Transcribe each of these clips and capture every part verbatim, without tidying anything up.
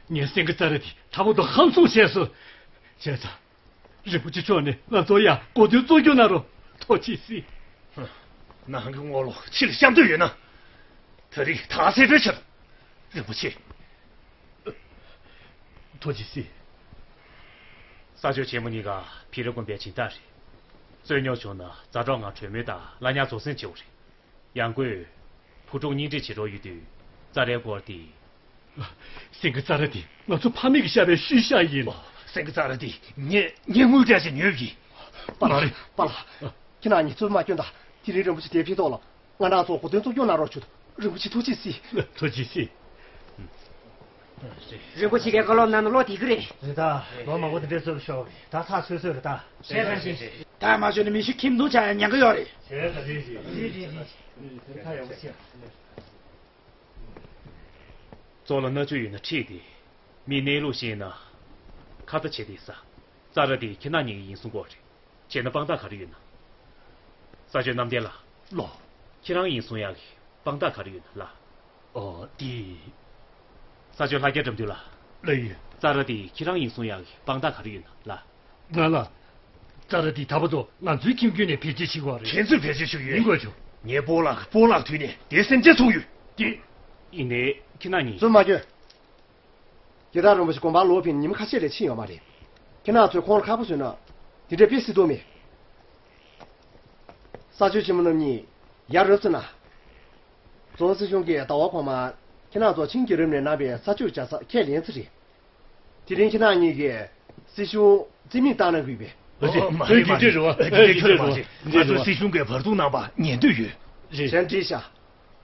ངའི་སེང་གེ་ཙཱ་ར་དེ་དྲག་པོ་དང་ཧམ་སེམས་བྱས་སོང་། བྱས་ཙང་། རིན་པོ་ཆེ་མཆོག་ནས་ང་ཚོར་ཡང་གོ་དོན་སྩོལ་རྒྱུ་གནང་རོགས། ཐུགས་རྗེ་གཟིགས། ནང་གི་རྔོག་ལོ་ཕྱིར་བཤམས་འདོད་ཡོད་ན། ད་རེས་ད་གསལ་སྒྲོན་བྱེད། རིན་པོ་ཆེ། ཐུགས་རྗེ་གཟིགས། ས་ཕྱོགས་ཆེན་མོ་གཉིས་ཀ་བེ་རི་དགོན་པའི་སྦྱིན་བདག་རེད། རྩོད་རྙོག་བྱུང་ན་མཛའ་གྲོགས་ངང་གྲོས་མོལ་དང་ལ་ཉག་རྫོགས་སེམས་བྱེད་དགོས་རེད། ཡང་སྒོས། བུ་ཕྲུག་གཉེན་སྒྲིག་བྱེད་རོགས་ཡོད་དུས་ཙཱ་རའི་སྐོར་དེ། སེང་གེ་ཙཱ་ར་དེ་ང་ཚོ་ཕ་མེས་ཀྱིས་བཞག་པའི་ཤུལ་བཞག་ཡིན། སེང་གེ་ཙཱ་ར་དེ་ངས་ངས་དངུལ་སྤྲད་ཅིག་ཉོས་ཡིན། པཱ་ལགས། མ་རེད། པཱ་ལགས། ཁྱེད་རང་གཉིས་ཚུར་མ་སྐྱོན་དང་། དེ་རིང་རིན་པོ་ཆེ་དེ་ཕེབས་ཐོག་ལ། ང་རང་ཚོ་གོ་དོན་སློབ་སྦྱོང་གནང་རོགས་ཞུ། རིན་པོ་ཆེ་ཐུགས་རྗེ་གཟིགས། ཐུགས་རྗེ་གཟིགས། རིན་པོ་ཆེ་གིས་བཀའ་སློབ་གནང་ན་ལོ་དེ་གི་རེད། རེད་ད། ལོ་མང་པོ་དེ་འདྲའི་ཚོད་དུ་ཤོར་བ་རེད། ད་ཚགས་ཚུད་ཚོད་རེད་ད། རེད་ད། རེད་རེད། ད་མ་བྱུང་ན་མི་ཤི་ཁྱིམ་སྡུག་ཆགས་ཡ་ཉེན་ཁ་ཡོད་རེད། རེད་ད། རེད་རེད། རེད་རེད། རེད་ད། ཡག་པོ་བྱས། གཙུག་ལག་མནའ་ཆུ་ཡོད་ན་ཁྲིད་དེ། མི་གནས་ལུགས་ཤེས་ན། ཁ་ཏ་བྱེད་དེ་ས། ཙཱ་ར་དེ་ཁྱེད་རང་གཉིས་ཀྱི་ཡིན་གསུང་གོ་རེད། བྱས་ན་དཔང་རྟགས་ག་རེ་ཡོད་ན། ས་སྤྱོད་རྣམ་བདེ་ལགས། ལོ། ཁྱེད་རང་ཡིན་གསུང་ཡག་གི་དཔང་རྟགས་ག་རེ་ཡོད་ན་ལགས། ཨོ་དེ། ས་སྤྱོད་ལྷ་རྒྱལ་དགྲ་འདུལ་ལགས། ལགས་ཡོད། ཙཱ་ར་དེ་ཁྱེད་རང་ཡིན་གསུང་ཡག་གི་དཔང་རྟགས་ག་རེ་ཡོད་ན་ལགས། ང་ལ། ཙཱ་ར་དེ་ད་བར་དུ་ང་ཚོའི་ཁྱིམ་རྒྱུད་ནས་བེད་སྤྱོད་བྱེད་དགོས་རེད། ཁྱེད་ཚོས་བེད་སྤྱོད་བྱེད་ཀྱི་ཡོད། ཡིན་དགོས་བྱུང་། ངའི་སྤོ་ལགས་སྤོ་ལགས་དུས་ནས་དེ་སེམས་ཅན་ཚུགས་ཡོད། དེ། ཡིན་ནའི་ཁྱེད་རང་གཉིས། བཙུན་མ་སྐྱོན། རྒྱལ་དར་རིན་པོ་ཆེ་དགོན་པར་ལོག་ཕེབས་ནས་ཉི་མ་ཁ་ཤས་ལས་ཕྱིན་ཡོད་མ་རེད། ཁྱེད་རང་ཚོས་ཁོང་ལ་ཁག་པོ་བཟོས་ན། དེ་འདྲ་དཔེ་སྲིད་དོ་མེད། ས་ཆོས་ཆེན་མོ་རྣམ་གཉིས་ཡར་རོབ་ཙམ་ན། རྫོང་སྲིད་གཞུང་གིས་ཟླ་བ་གོང་མ་ཁྱེད་རང་ཚོ་ཆིང་རྒྱལ་རབས་ནས་གནང་བའི་ས་ཆོས་བྱ་ས་ཁས་ལེན་ཚར་རེད། དེ་རིང་ཁྱེད་རང་གཉིས་ཀྱིས་སྲིད་གཞུང་རྩིས་མེད་བཏང་གནང་གི་ཡོད་པས། ཨ་ཙི། ཨོ་མ་རེད་མ་རེད། འདི་འདྲ་རེད་བ། འདི་འདྲ་རེད་མ་རེད། ང་ཚོས་སྲིད་གཞུང་གིས་བར་འདུམ་གནང་པ་ཉན་འདོད་ཡོད། རེད། གཞན་འདྲི་ཤག་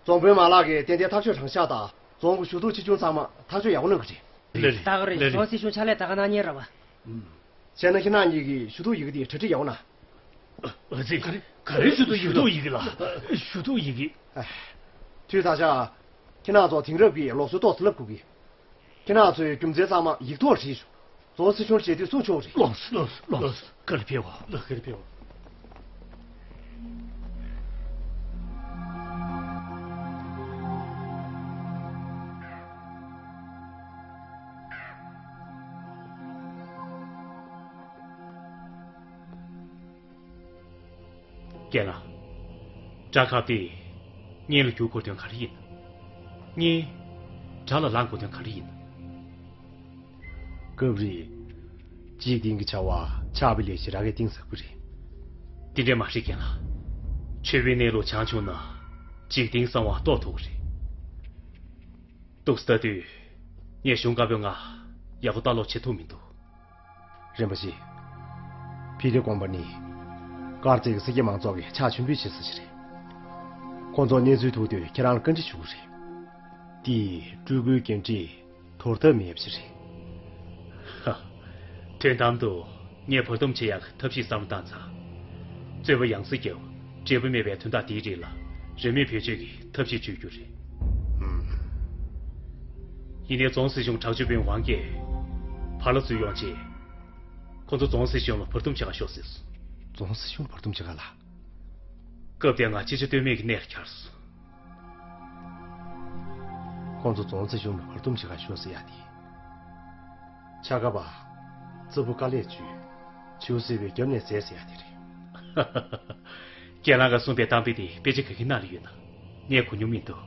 རྫོང་དཔོན་མ་ལགས་ཀྱིས་ཏན་ཏན་ཐག་གཅོད་དྲང་ཤག་དང་རྫོང་གི་ཞུ་གཏུག་ཆེ་ཆུང་ཚང་མ་ཐག་གཅོད་ཡག་པོ་གནང་གི་རེད། ལགས་རེད། ད་ག་རེད། ལགས་རེད། རྫོང་སྲིད་གཞུང་ཕྱག་ལས་ད་ག་གནང་མཁན་རེད་བ། བྱས་ན་ཁྱེད་རང་གཉིས་ཀྱིས་ཞུ་གཏུག་ཡི་གེ་དེ་གྲ་སྒྲིག་ཡག་པོ་གནང་། ཨ་ཙི། ག་རེ་ག་རེ་ཞུ་གཏུག་ཡི་གེ། ཞུ་གཏུག་ཡི་གེ་ལགས། ཞུ་གཏུག་ཡི་གེ། ཨ། དུས་ད་ཆ། ཁྱེད་རང་ཚོ་དེང་རབས་ཀྱི་ལུགས་སྲོལ་ཏོག་ཙམ་བསླབ་དགོས་ཀྱི། ཁྱེད་རང་ཚོའི་རྒྱུ་མཚན་ཚང་མ་ཡིག་ཐོག་བྲིས་ཤོག་རྫོང་སྲིད་གཞུང་ལ་རྗེས་འདེད་གསུང་ཆོག་རེད། ལགས་སོ། ལགས་སོ། ལགས་སོ། བཀའ་དྲིན་ཆེ་བ། ལགས། བཀའ་དྲིན་ཆེ་བ། རྒན་ལགས། དགྲ་ཁ་དེ། གཉེན་ལ་རྒྱུག་དགོས་དོན་ག་རེ་ཡིན། གཉེན། དགྲ་ལ་ལངས་དགོས་དོན་ག་རེ་ཡིན། སྐབས་རེ། འཇིག་རྟེན་གྱི་བྱ་བ་ཆགས་པའི་ལས་ཀྱི་ར་གས་གཏིང་ཟབ་ཀྱི་རེད། དེ་འདྲས་མ་རེད་རྒན་ལགས། ཆོས་པའི་གནས་ལུགས་བྱང་ཆུབ་ན། འཇིག་རྟེན་གསང་བ་རྟོགས་ཐུབ་ཀྱི་རེད། འདུག་སེ་ལྟ་དུས། ངས་གཞུང་བཀའ་པོད་ལྔ། ཡག་པོ་ལྟ་ཀློག་བྱེད་ཐུབ་མི་འདུག་རིན་པོ་ཆེ། བི་ཏི་དགོན་པ་ནི། དཀར་མཛེས་ཀྱི་སེར་སྐྱ་མང་ཚོགས་ཀྱི་ཕྱག་མཆོད་འབུལ་བྱེད་ས་ཞིག་རེད། ཁོང་ཚོར་གནས་ཚུལ་ཐུག་དུས་ཁྱེད་རང་ལ་བཀའ་འདྲི་ཞུ་གི་རེད། འདི་སྤྲུལ་སྐུའི་འགན་འཁྲི་དོར་ཐབས་མེད་པ་ཞིག་རེད། ཧ། དོན་དམ་དུ་ངས་བར་འདུམ་བྱེད་ཡག་ཐབས་ཤེས་བསམ་བློ་བཏང་ཚར། རྩོད་པ་ཡང་སེ་རྒྱབ། འབྲས་བུ་མེད་པའི་དོན་དག་འདིའི་རིགས་ལ་རེས་མོས་བེད་སྤྱོད་ཀྱིས་ཐབས་ཤེས་བྱེད་རྒྱུ་རེད། ཧུམ། ཡིན་ནའི་རྫོང་སྲིད་གཞུང་དྲག་སྤྱོད་པའི་དབང་གིས་བར་ལ་འཛུལ་ཡོང་རྗེས། ཁོ་ཚོ་རྫོང་སྲིད་གཞུང་ལ་བར་འདུམ་བྱེད་ག་ཤོག་ཟེར་སོང་། རྫོང་སྲིད་གཞུང་ལ་བར་འདུམ་བྱེད་ག་ལ། སྐབས་དེར་ང་ཅི་བྱ་གཏོལ་མེད་ཀྱི་གནས་ལ་གྱར་སོང་། ཁོང་ཚོ་རྫོང་སྲིད་གཞུང་ལ་བར་འདུམ་བྱེད་ག་ཤོག་ཟེར་ཡ་དེ། ཆ་ག་པ། རྩུབ་པོ་དཀའ་ལས་བྱོས། བྱིའུ་བསད་པའི་རྒྱབ་ནས་བཟས་ཟེར་ཡ་དེ་རེད། རྒན་ལགས་ཀྱིས་གསུངས་པའི་གཏམ་དཔེ་དེ་དཔེ་ཆ་ག་གི་ནང་ལ་ཡོད་ན། ངས་གོ་མྱོང་མི་འདུག་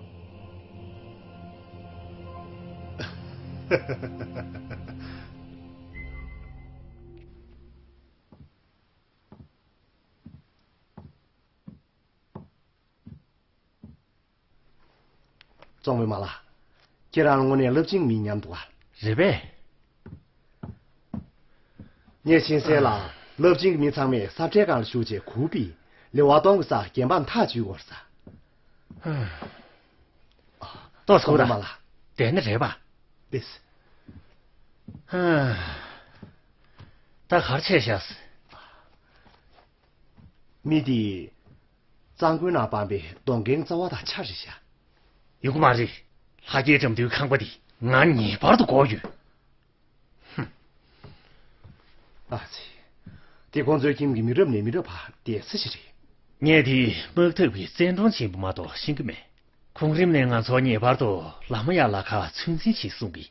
རྫོང་དཔོན་མ་ལགས། ཁྱེད་རང་དངོས་གནས་རླབས་ཆེན་གྱི་མི་མཉམ་འདུག་ག་རེད་པས། ངས་ཤེས་གསལ་ལ། རླབས་ཆེན་གྱི་མི་ཚང་མས་ས་ཁྲའི་སྒང་ལ་བཞུགས་བྱས་གུར་ཕུབ། ལེ་དབར་སྟོང་གི་སར་རྒྱན་འབག་མཐའ་གཅིག་བསྐོར་ས། ཏོག་ཙམ་སྒུག་དང་། རྫོང་དཔོན་མ་ལགས། བསྡད་ནི་རེད་པ། ལགས་སོ། ད་ག་རེ་བྱས་བཞག་ཟེར། མི་དེ། གཙང་ཁུལ་ནང་སྤངས་པའི་གདོང་རྒན་རྩ་བ་དང་ཆ་རེད་ཤག་ཡོང་གི་མ་རེད། ལྷ་རྒྱལ་འགྲམ་དུའི་ཁང་པ་འདི་ང་ངེས་པར་དུ་དགོས་ཡོད། ཧུམ། ཨ་ཙི། དེ་ཁོང་ཚོའི་ཁྱིམ་གྱི་མི་རབས་ནས་མི་རབས་བར་བསྡད་ས་ཞིག་རེད། ངས་དེ་དམག་འཐབ་ཀྱི་བཙན་དྲུང་ཆེན་པོ་མ་གཏོགས་ཤེས་ཀྱི་མེད། གོང་རིམ་ནས་ང་ཚོར་ངེས་པར་དུ་ལ་མ་ཡ་ལ་ཁ་ཚོད་འཛིན་བྱེད་གསུང་གི།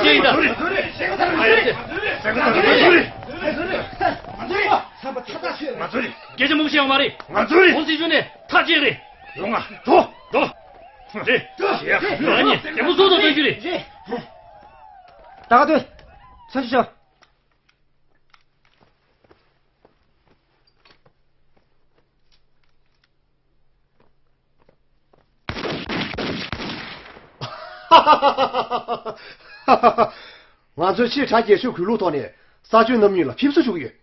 ཚོ་ཡིན་ད། ང་ཚོ་རེད། སྐད་ཆ་མང་པོ་བཤད་ཡོད་མ་རེད། ང་ཚོ་རེད། ཁོང་སྲིད་གཞུང་ནས་ཐག་བཅད་རེད། ཡོང་ང་། འགྲོ། འགྲོ། རེད། ང་གཉིས་རྒྱལ་པོ་སྲོག་དང་བསྡོས་རྒྱུ་རེད། ད་ག་དུས། ཚ་ཞུ་ཞུ། ང་ཚོས་ཕྱིར་དྲག་རྒྱལ་ཤོས་གུས་ལུགས་ཐོག་ནས་ས་ཆོས་རྣམ་གཉིས་ལ་ཕེབས་བསུ་ཞུ་གི་ཡོད།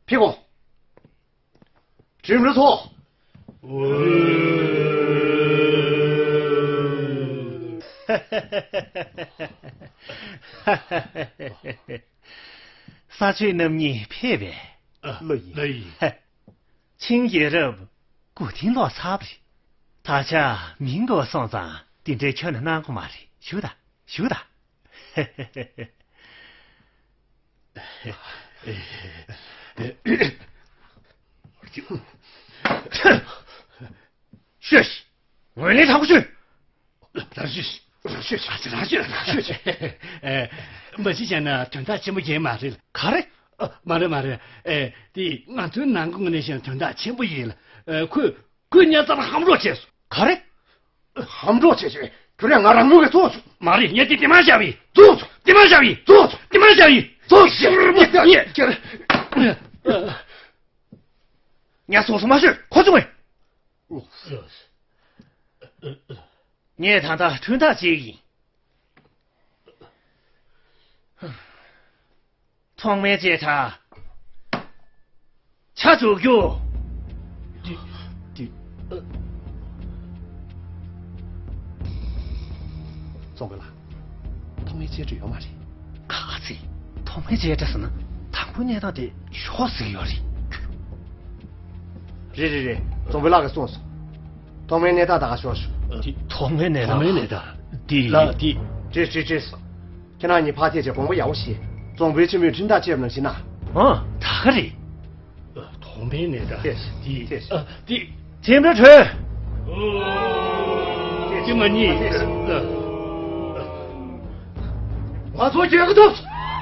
ཕེབས་གོ། ཁྲིམས་རུ་ཚོགས། ས་ཆོས་རྣམ་གཉིས་ཕེབས་པས། ལོ་ཡིན། ལོ་ཡིན། ཆིང་རྒྱལ་རབས་མགོ་རྟིང་སློག་ཚར་བ་རེད། ད་ཆ་མིང་འགོད་སོང་ཙང་དེ་འདྲའི་ཁྱོན་ནས་གནང་དགོས་མ་རེད། བཞུགས་དང་། བཞུགས་དང་། ཤོད་ཤིག་ངོས་ལེན་དྲང་པོ་ཤོད། རང་ཤོད་ཤིག་རང་ཤོད་ཤིག་རང་ཤོད་ཤིག་རང་ཤོད་ཤིག་ཨེ། མ་གཞི་བྱས་ན་དོན་དག་ཆེན་པོ་ཡིན་མ་རེད། ག་རེ། ཨ། མ་རེད་མ་རེད། ཨེ། དེ་ང་ཚོའི་ནང་ཁོངས་ནས་བཤད་ན་དོན་དག་ཆེན་པོ་ཡིན་ལ། ཨེ། ཁོས་ཁོས་ངའི་རྩར་ཧམ་འགྲོ་བྱས་སོང་། ག་རེ། ཧམ་འགྲོ་བྱས་བྱས། ཁྱོད་རང་ང་རང་མོས་ཀྱི་ཚོགས་སོང་། མ་རེད། ངས་དེ་དེ་མ་བྱ་བའི་ཚོགས་སོང་། དེ་མ་བྱ་བའི་ཚོགས་སོང་། དེ་མ་བྱ་བའི་ཚོགས་སོང་། ངས་སོང་སོང་མ་ཤོད། ཁོ་ཚོ་ངས། ངས་ད་ལྟ་ཁྲིམས་ཐག་བཅད་ཡིན། ཐོག་མའི་བཅད་ཁྲ། ཆ་འཇོག་རྒྱུ། འདི། འདི། ཨ། ཙོང་ཁུ་ལགས། ཐོག་མའི་བཅད་ཁྲ་ཡོད་མ་རེད། ག་ཚོད། ཐོག་མའི་བཅད་ཁྲ་ཟེར་ན་དང་པོའི་གནས་སྟངས་དེ་ཤོག་ཟེར་གྱི་ཡོད་རེད། རེད་རེད་རེད། ཙོང་ཁུ་ལགས་ཀྱིས་གསུངས་སོང་། ཐོག་མའི་གནས་སྟངས་ད་ག་ཤོག་ཤོག་འདི། ཐོག་མའི་གནས་སྟངས། ཐོག་མའི་གནས་སྟངས། འདི། ལགས་འདི། བྲིས་བྲིས་བྲིས། ཁྱེད་རང་གཉིས་ཕར་ཐད་བྱས་དགོངས་པ་ཡག་པོ་བཞེས། ཙོང་པུའི་ཁྲིམས་དཔོན་ཁྲིམས་ཐག་བཅད་པ་ནང་བཞིན་ན། ཨང་། ད་ག་རེད། ཐོག་མའི་གནས་སྟངས། ཐད་འདི། ཐད། ཨ། འདི། ཁྲིམས་དཔོན་ཁྲོས། ཅི་མ་ཉེས། ང་ཚོ་རྒྱལ་ཁབ་ཐོབ།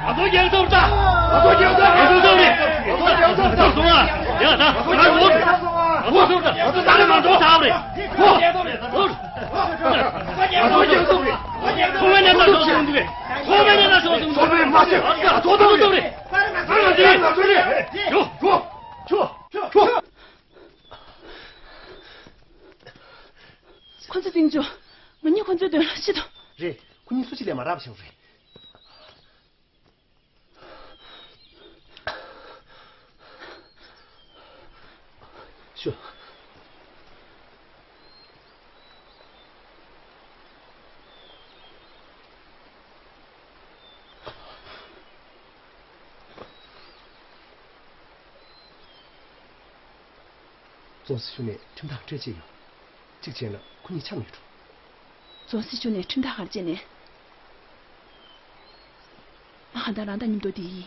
ང་ཚོ་རྒྱལ་ཁབ་ཐོབ་ད། ང་ཚོ་རྒྱལ་ཁབ་ཐོབ། ང་ཚོ་ཐོབ་རེད། ང་ཚོ་རྒྱལ་ཁབ་ཐོབ་ད། ང་ཚོ་ཐོབ་ད། ང་ཚོ་ཐོབ་ད། ང་ཚོ་ད་ལས་མ་འགྲོ་ཐབས་རེད། ཐོབ། ང་ཚོ་རྒྱལ་ཁབ་ཐོབ་རེད། ཐོབ་མེད་ནས་ད་ཐོབ་སོང་འདུག་གས། ཐོབ་མེད་ནས་ད་ཐོབ་སོང་འདུག་གས། ཐོབ་མེད་མ་ཟེར། ང་ཚོ་ཐོབ་རེད། ང་ཚོ་རེད། ང་ཚོ་རེད། ཁྱོ། ཁྱོ། ཁྱོ། ཁོ་ཚོ་འཛིང་བྱོས། ང་གཉིས་ཁོ་ཚོའི་དོན་ལ་ཤི་དོ། རེད། ཁོ་གཉིས་སུ་གཅིག་ལས་མ་རག་པ་བྱུང་རེད། ཤོ། རྫོང་སྲིད་གཞུང་ནས་ཁྲིམས་ཐག་སྤྲད་ཅི་ཡོད། གཅིག་བྱས་ན་ཁོ་གཉིས་ཆ་མེད་འགྲོ། རྫོང་སྲིད་གཞུང་ནས་ཁྲིམས་ཐག་ག་རེ་བཅད་ནས། ང་གང་ལྟར་རང་དང་མཉམ་དུ་བསྡད་ཡིན།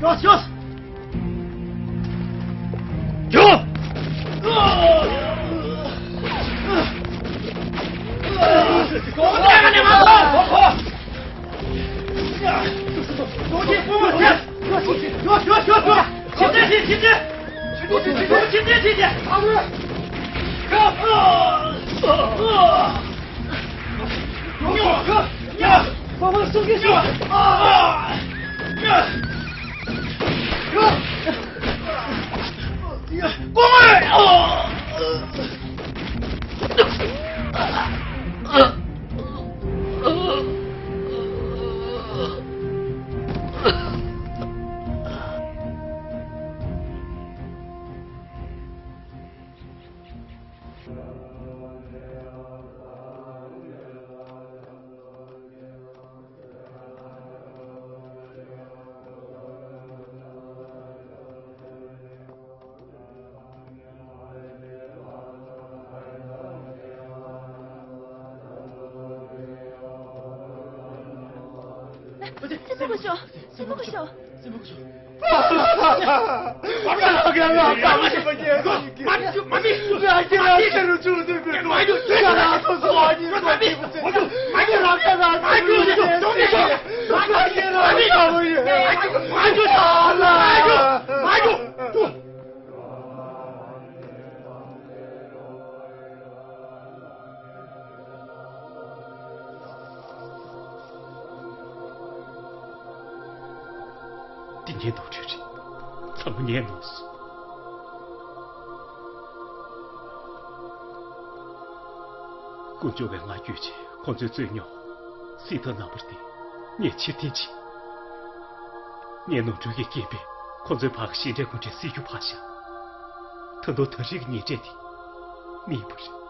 Jos, jos! Jo! སྲིན་པོ་སྐུ་ཞབས། སྲིན་པོ་སྐུ་ཞབས། སྲིན་པོ་སྐུ་ཞབས། འདི་ངའི་ནོར་འཁྲུལ་རེད། ཚང་མ་ངའི་ནོར་སོང་། དཀོན་མཆོག་གིས་ང་བསྐྱོད་བྱས་ཁོ་ཚོའི་རྩོད་རྙོག་སེལ་ཐབས་གནང་བར་བརྟེན་ངས་ཕྱིར་འཐེན་བྱས། ངའི་ནོར་འཁྲུལ་གྱི་རྐྱེན་པས་ཁོ་ཚོའི་བར་གྱི་ཞི་འགྲིག་གོ་འབྲེལ་སེལ་རྒྱུ་ཕར་བཞག་ད་དུང་ད་རེས་ཀྱི་ཉེས་འབྲས་དེ་དམིགས་པ་རེད།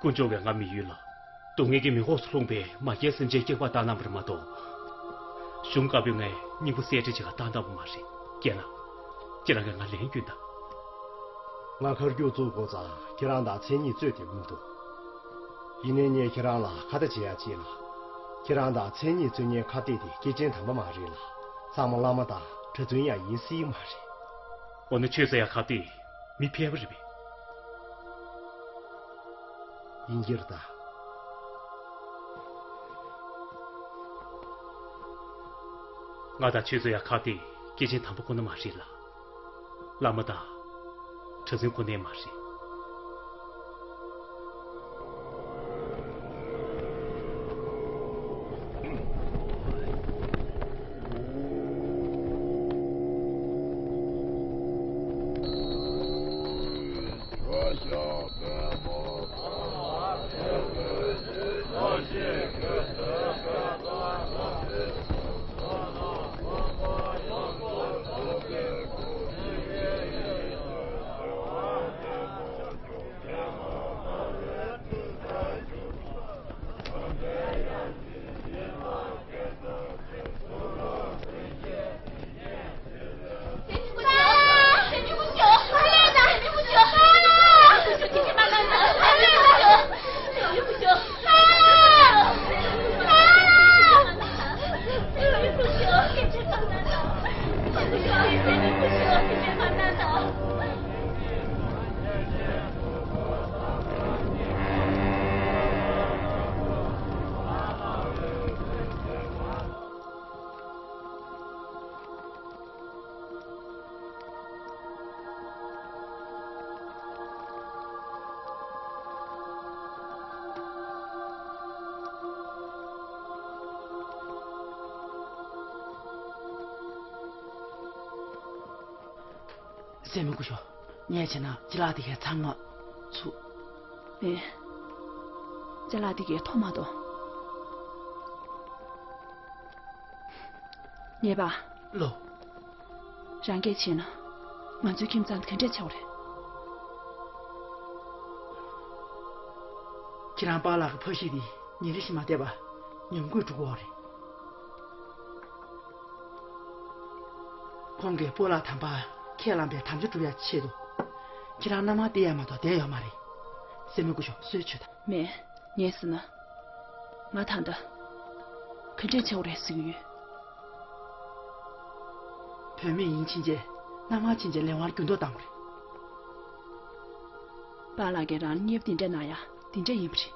དཀོན་མཆོག་གིས་ང་མི་ཡུལ་ལ་སྡུག་བསྔལ་གྱི་མེ་འོབས་སུ་ལྷུང་པའི་མ་སྐྱེས་སེམས་ཅན་སྐྱེ་བར་བཏང་གནང་བར་མ་གཏོགས། གཞུང་བཀའ་པོད་ལྔའི་སྙིང་པོ་གསལ་བསྒྲགས་བྱེད་གར་བཏང་གནང་བ་མ་རེད། རྒན་ལགས། ཁྱེད་རང་གིས་ང་ལན་སྐྱོན་དང་། ང་ཁ་རྒྱུག་བཙུགས་འགོ་ཚར་ཁྱེད་རང་དང་མཚན་ཉིད་རྩོད་དེ་མི་འདུག་ཡིན་ནའི་ངས་ཁྱེད་རང་ལ་ཁ་བརྡ་བྱེད་ཡ་གཅིག་ལ། ཁྱེད་རང་དང་མཚན་ཉིད་རྩོད་མཁན་ཁ་གཏད་དེ་སྐྱེས་ཆེན་དམ་པ་མ་རེད་ལ། ཚང་མ་བླ་མ་དང་གྲྭ་བཙུན་ཡང་ཡིན་སྲིད་མ་རེད། འོ་ན་ཆོས་རྩོད་ཡ་ཁ་གཏད་མི་ཕལ་པ་རེད་པས། ཡིན་གྱི་རེད་ད། ང་དང་ཆོས་རྩོད་ཡ་ཁ་གཏད་སྐྱེས་ཆེན་དམ་པ་ཁོ་ན་མ་རེད་ལ། བླ་མ་དང་གྲྭ་བཙུན་ཁོ་ནའི་མ་རེད། སྲས་མོ་སྐུ་ཞབས། ངས་བྱས་ན་ཅ་ལག་དེ་གའི་ཚང་མ་ཚུར། མེད། ཅ་ལག་དེ་གའི་ཐོག་མ་གཏོང་། ཉེས་པ། ལོ། རང་སྐད་བྱས་ན། ང་ཚོའི་ཁྱིམ་ཚང་ག་འདྲས་ཆགས་པ་རེད། ཁྱེད་རང་པཱ་ལགས་ཀྱི་ཕ་གཞིས་དེ་ཉིན་རེ་བཞིན་མ་བསྡད་པར་ཉམས་རྒུད་འགྲོ་གི་ཡོད་རེད། ཁོང་གིས་སྤོ་ལགས་དམ་པར་ཁས་བླངས་པའི་དམ་བཅའ་སྒྲུབ་ཡ་ཆེད་དུ། ཁྱེད་རང་མནའ་མར་སྟེར་ཡ་མ་གཏོགས་བསྡད་ཡོད་མ་རེད། སྲས་མོ་སྐུ་ཞབས་གསོལ་མཆོད་དང་། མེད། ངས་ཟེར་ན། ང་ད་ལྟ། ག་འདྲས་བྱེད་དགོས་རེད་ཟེར་གྱི་ཡོད། བུད་མེད་ཡིན་ཕྱིན་ཆད་མནའ་མར་ཕྱིན་ཆད་ལས་དབང་འགྱུར་ལྡོག་བཏང་དགོས་རེད། པཱ་ལགས་ཀྱིས་རང་ལ་གཉེར་པ་འདི་འདྲ་གནང་ཡ་འདི་འདྲ་ཡིན་པ་རེད།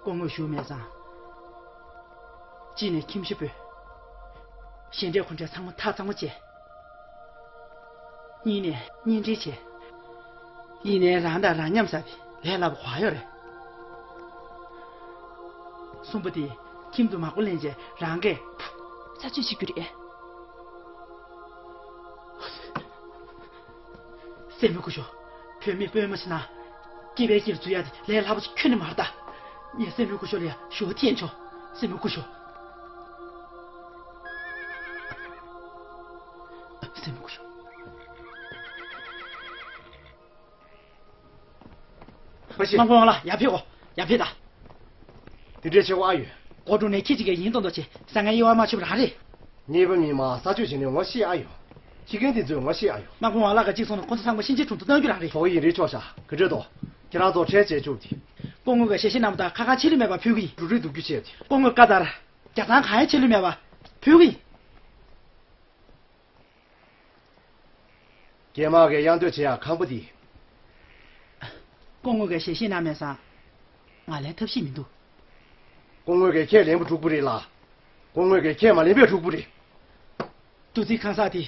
སྐུ་ངོ་བཞུགས་མེད་ཙང་། གཅིག་ནས་ཁྱིམ་གཞིས་སྤོས། ཞལ་འདྲེན་ཁོང་ཁྲོ་ཚང་མ་ཐག་ཚང་མ་བཅད། གཉིས་ནས་གཉེན་སྒྲིག་བྱས། ཡིན་ནའི་རང་དང་རང་མཉམ་ཟ་བའི་ལས་སླ་པོ་ག་ཡོད་རེད། གསུམ་པ་དེ་ཁྱིམ་དུ་མག་པ་ལེན་བྱས་རང་གིས་ཚར་གཅོད་བྱེད་རྒྱུ་རེད། སྲས་མོ་སྐུ་ཞབས། བུད་མེད་དཔོན་མོ་ཟེར་ན། སྐྱེས་པའི་སྐྱེས་རུ་འཛུལ་ཡ་དེ་ལས་སླ་པོ་ཞིག་ཁྱོན་ནས་མ་རེད་ད། ངས་སྲས་མོ་སྐུ་ཞབས་ལ་ཡ་ཞུ་བ་འཐེན་ཆོག་སྲས་མོ་སྐུ་ཞབས། སྲས་མོ་སྐུ་ཞབས། མ་གཞི། དམག་དཔོན་ལགས་ཡར་ཕེབས་གོ་ཡར་ཕེབས་ད། དེ་འདྲའི་ཆེ་བ་ཨ་ཡོད། སྒོ་དྲུང་ནས་ཁྱི་གཅིག་གིས་ཡིན་མདོག་མདོག་བྱས་ཟ་ངའི་དབྱེ་བ་མ་ཆོད་པ་རང་རེད། ཉེས་པ་མི་མང་ས་ཆོད་བྱས་ནས་ངོ་ཤེས་ཨ་ཡོད། ཁྱི་རྒན་དེ་ཚོས་ངོ་ཤེས་ཨ་ཡོད། དམག་དཔོན་ཝང་ལགས་ཀྱིས་གཅིག་སོང་ན་ཁོ་ཚོ་ཚང་མ་གཤིན་རྗེའི་དྲུང་དུ་གཏོང་རྒྱུ་རང་རེད། གྲོགས་ཡིན་རེད་ཆོག་ཤག་ག་འདྲས་འདུག་ཁྱེད་རང་ཚོ་ཁྲལ་བྱས་བཅུག་དེ། སྐུ་ངོ་གིས་ཞལ་བཞེས་གནང་བ་དང་ཁ་ཁ་ཆད་ལུས་མེད་པ་ཕུལ་གི་ཡིན། འབྲུ་རིགས་བསྡུ་རྒྱུ་བྱས་དེ། སྐུ་ངོ་བཀའ་ལྟར། རྒྱག་ཐང་གང་ཡང་ཆད་ལུས་མེད་པ་ཕུལ་གི་ཡིན། རྒྱ་དམག་གིས་གཡང་སྟོད་བྱེད་ཡག་ཁང་པ་འདི། སྐུ་ངོ་གིས་ཞལ་བཞེས་གནང་མེད་ཙང་། ང་ལ་ཐབས་ཤེས་མི་འདུག་སྐུ་ངོ་གིས་ཁས་ལེན་པ་འགྲུབ་པ་རེད་ལ། སྐུ་ངོ་གིས་ཁས་མ་ལེན་པས་འགྲུབ་པ་རེད། འདུ་འཛི་ཁང་གསར་དེ།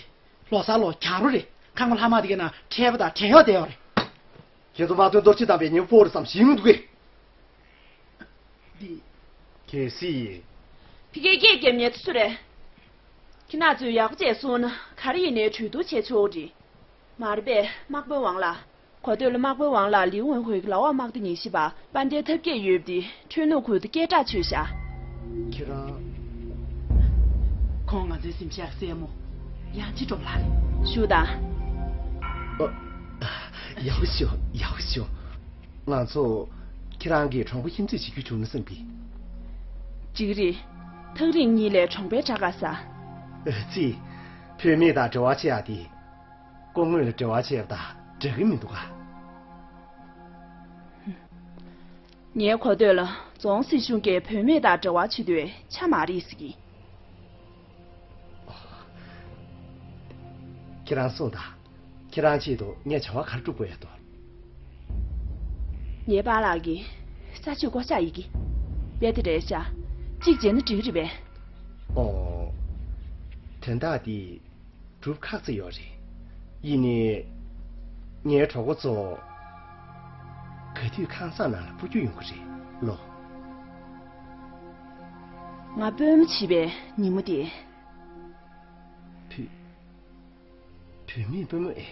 ལོ་གསར་ལོ་གྱང་རོ་རེད། ཁང་པ་ལྷག་མ་དེ་གའི་ནང་ཁྲལ་པ་དང་བྲན་གཡོག་བསྡད་ཡོད་རེད། ཁྱེད་ཚོ་དམག་དོན་གཏོར་བཤིག་བཏང་པའི་ཉེས་པ་ཕོག་རེད་བསམ་ཞེད་སྣང་འདུག་གས། འདི། གལ་སྲིད། ཕ་གིར་སྐད་རྒྱབ་མཁན་དེ་སུ་རེད། ཁྱེད་རང་ཚོས་ཡག་པོ་བྱས་སོང་ན་ག་རེ་ཡིན་ནའི་གྲོས་བསྡུར་བྱས་ཆོག་རེད། མ་རེད་པས། དམག་དཔོན་ཝང་ལགས། གོ་ཐོས་ལ་དམག་དཔོན་ཝང་ལགས་ལིའུ་ཝུན་ཧུའེ་གི་ལག་འོག་དམག་སྡེ་ཉི་ཤུ་པ་པན་ཏའི་འཐབ་རྒྱག་ཡོད་པ་དེ་ཁྲོན་ནུབ་ཁུལ་དུ་སྐད་གྲགས་ཆོད་ཤག་ཁྱེད་རང་། ཁོང་ང་ཚོའི་གཟིམ་ཤག་གི་སྲས་མོ། དབྱངས་ཅན་སྒྲོལ་མ་ལགས་རེད། བཞུགས་དང་། ཨ། ཡག་པོ་བྱུང་། ཡག་པོ་བྱུང་། ང་ཚོ་ཁྱེད་རང་གི་གྲོང་པ་ཁྱིམ་མཚེས་བྱེད་རྒྱུ་བྱུང་ན་བསམ་གི། འགྲིག་གི་རེད། ཐག་རིང་གཉིས་ལས་གྲོང་པའི་དགྲ་དགའ་ས། ཨ་ཙི། བུད་མེད་དང་འབྲེལ་བ་བྱེད་ཡག་དེ། སྐུ་ངོ་ལ་འབྲེལ་བ་བྱས་པ་དང་འདྲ་གི་མི་འདུག་ག་ངའི་གོ་ཐོས་ལ་རྫོང་སྲིད་གཞུང་གིས་བུད་མེད་དང་འབྲེལ་བ་བྱེད་དུས་ཆ་མ་རེད་ཟེར་གི། ཁྱེད་རང་གསུངས་དང་། ཁྱེད་རང་ཆེད་དུ་ངས་བྱ་བ་ག་རེ་སྒྲུབ་དགོས་ཡོད་དོ། ངའི་པཱ་ལགས་ཀྱིས་ས་ཆ་བགོ་བཤའ་ཡི་གེ་རྦད་དེ་རེད་ཤག་གཅིག་བྱས་ན་འགྲིག་གི་རེད་པས། ཨོ། དོན་དག་འདི་སྒྲུབ་ཁག་ཚ་ཡོད་རེད། ཡིན་ནའི། ངའི་གྲོགས་པོ་ཚོ། ག་དུས་ཁང་གསར་ནང་ལ་སྤོ་རྒྱུ་ཡོང་གི་རེད་ལོ། ང་སྤོས་མོ་བྱིས་པའི་ཉིན་མོ་དེ། བུ། བུད་མེད་སྤོས་མོ་ཨེ།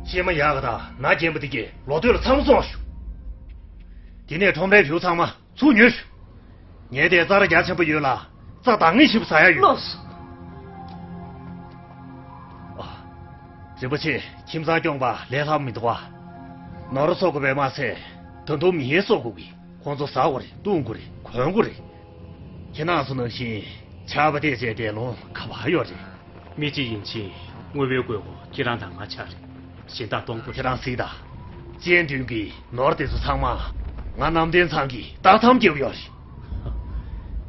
ཤེས་མ་ཡག་ག་དང་ན་རྒན་པ་དེ་གས་ལོ་སྟོད་ལ་ཚང་མ་བཙོངས་ཤོག་དེ་ནས་ཁྲོམ་རའི་བེའུ་ཚང་མ་ཚུར་ཉོས་ཤོག་ངས་དེ་རྩྭ་ར་རྒྱ་ཆེན་པོ་ཡོད་ལ་རྩྭ་འདང་ངེས་ཤིག་པ་ཟ་ཡ་ཡོད། ལོས། ཨ། རིན་པོ་ཆེ་ཁྱིམ་ཚང་སྐྱོང་པ་ལས་སླ་པོ་མི་འདུག་ཨ། ནོར་གསོག་དགོས་པས་མ་ཚད་ད་དུང་མི་ཡས་གསོག་དགོས་གི། ཁོང་ཚོ་ཟ་དགོས་རེད། བཏུང་དགོས་རེད། གོན་དགོས་རེད། ཁྱེད་རང་ཚོ་ནང་བཞིན་ཆར་པ་དེ་བྱས་ཏེ་ལོང་ག་བ་ཡོད་རེད། མི་གཅིག་ཡིན་ཕྱིན་དངུལ་བུན་དགོས་མཁོ་ཁྱེད་རང་དང་ང་ཆ་རེད། གཞན་དག་གཏོང་དགོས་ཁྱེད་རང་གཟིགས་དང་། གཅན་གདོང་གི་ནོར་དེ་ཚོ་ཚང་མ་ང་གནམ་བསྟན་ཚང་གིས་བདག་ཐམ་བརྒྱབ་ཡོད་རེད།